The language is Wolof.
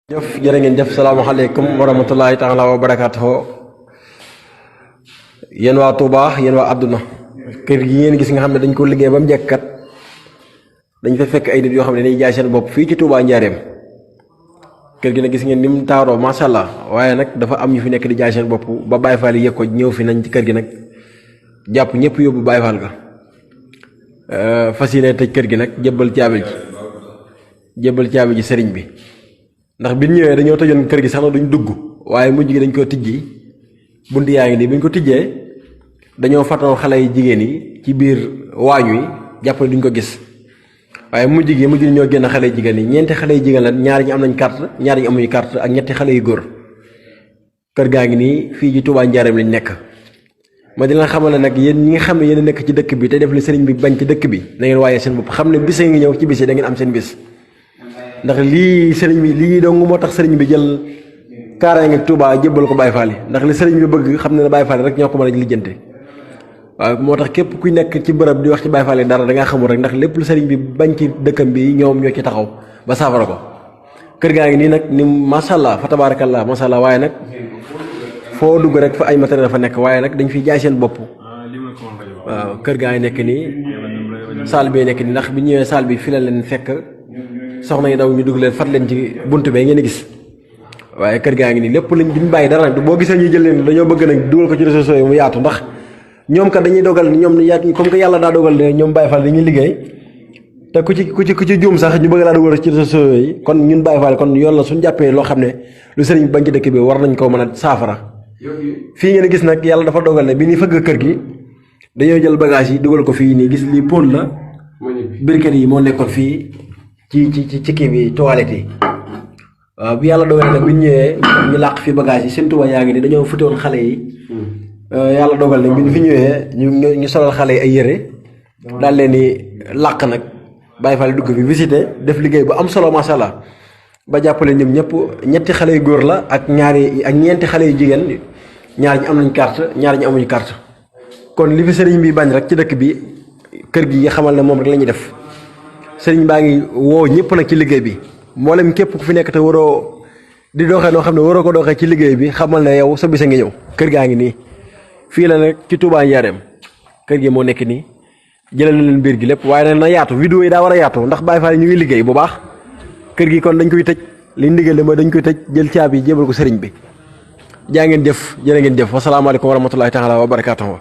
jëf jërë ngeen jëf salaamaaleykum wa rahmatulahi taala wa barakaatuhu yéen waa Touba yéen waa àdduna kër gi ngeen gis nga xam ne dañ ko liggéey ba mu njëkkat dañ fa fekk ay nit yoo xam ne dañuy jaay seen bopp fii ci Touba Njaareem kër gi nag gis ngeen ni mu taaroo macha allah waaye nag dafa am ñu fi nekk di jaay seen bopp ba Baye Fall yi yëg ko ñëw fi nañ ci kër gi nag jàpp ñëpp yóbbu Baye Fall ga fas yéene tëj kër gi nag jébbal caabi ji sëriñ bi. ndax bi ñu ñëwee dañoo tëjoon kër gi sax na duñ dugg waaye mujj gi dañ ko tijji bunt yaa ngi nii bi ñu ko tijjee dañoo fàttoon xale yi jigéen yi ci biir waañ wi jàpp ne duñ ko gis waaye mujj ñoo génn xale yi jigéen yi ñeenti xale yi jigéen la ñaari ñi am nañ carte ñaari ñi amuñu carte ak ñetti xale yu góor kër gaa ngi nii fii ci Touba Njaareem lañ nekk. ma di leen xamal ne nag yéen ñi nga xam ne yéen a nekk ci dëkk bi te def li sëriñ bi bañ ci dëkk bi na ngeen waaye seen bopp xam ne bis a ngi ñëw ci bis yi da ngeen am seen bis ndax lii sëriñ bi lii dong moo tax sëriñ bi jël kaaraange ngi Touba jébbal ko Baye Fall yi ndax li sëriñ bi bëgg xam ne ne Baye Fall rek ñoo ko mën a lijjante waaw moo tax képp kuy nekk ci bërëb di wax ci Baye Fall yi dara da ngaa xamul rek ndax lépp lu sëriñ bi bañ ci dëkkam bi ñoom ñoo ci taxaw ba saafara ko kër gaa ngi nii nag ni macha allah fa tabaarakallah macha allah waaye nag foo dugg rek fa ay matériel fa nekk waaye nag dañ fiy jaay seen bopp waaw kër gaa ngi nekk nii salle bi nekk nii ndax bi ñëwee salle bi fi la leen fekk soxna yi daw ñu dugg leen fat leen ci buntu bee ngeen gis waaye kër gaa ngi nii lépp lañ duñ bàyyi dara nag boo gisee ñuy jël leen dañoo bëgg nag dugal ko ci réseaux sociaux yi mu yaatu ndax ñoom kat dañuy dogal ñoom yaatu comme que yàlla daa dogal ne ñoom Baye Fall dañuy liggéey te ku ci juum sax ñu bëgg laa dugal ci réseaux sociaux yi kon ñun Baye Fall kon yoon la suñu jàppee loo xam ne lu sëriñ bi bañ ci dëkk bi war nañ koo mën a saafara fii ngeen gis nag yàlla dafa dogal ne bi ñuy fëgg kër gi dañoo jël bagage yi dugal ko fii nii gis lii pôle la briquet yi moo nekkoon fii ci kii bi toilette yi waaw bi yàlla dogal nag bi ñu ñëwee ñu làq fi bagage yi seen tubaab yaa ngi nii dañoo futewoon xale yi yàlla dogal ne bi ñu fi ñëwee ñu solal xale yi ay yére daal leen di làq nag Baye Fall dugg fi visité def liggéey bu am solo macha allah ba jàppale ñoom ñëpp ñetti xale yu góor la ak ñeenti xale yu jigéen ñaar ñi am nañ carte ñaar ñi amuñu carte kon li fi sëriñ bi bañ rek ci dëkk bi kër gi xamal ne moom rek la ñuy def. sëriñ baa ngi woo ñëpp nag ci liggéey bi mboolem képp ku fi nekk te waroo di doxee noo xam ne waroo ko doxee ci liggéey bi xamal ne yow sa bisa ngi ñëw kër gaa ngi nii fii la nag ci Touba Njaareem kër gi moo nekk nii jëlal na leen biir gi lépp waaye nag na yaatu vidéo yi daa war a yaatu ndax Baye Fall yi ñu ngi liggéey bu baax kër gi kon dañ koy tëj li ndigal mooy dañ koy tëj jël caabi jébal ko sëriñ bi jaa ngeen jëf jërë ngeen jëf wasalaamaaleykum wa rahmatulahi taala wa barakaatuhu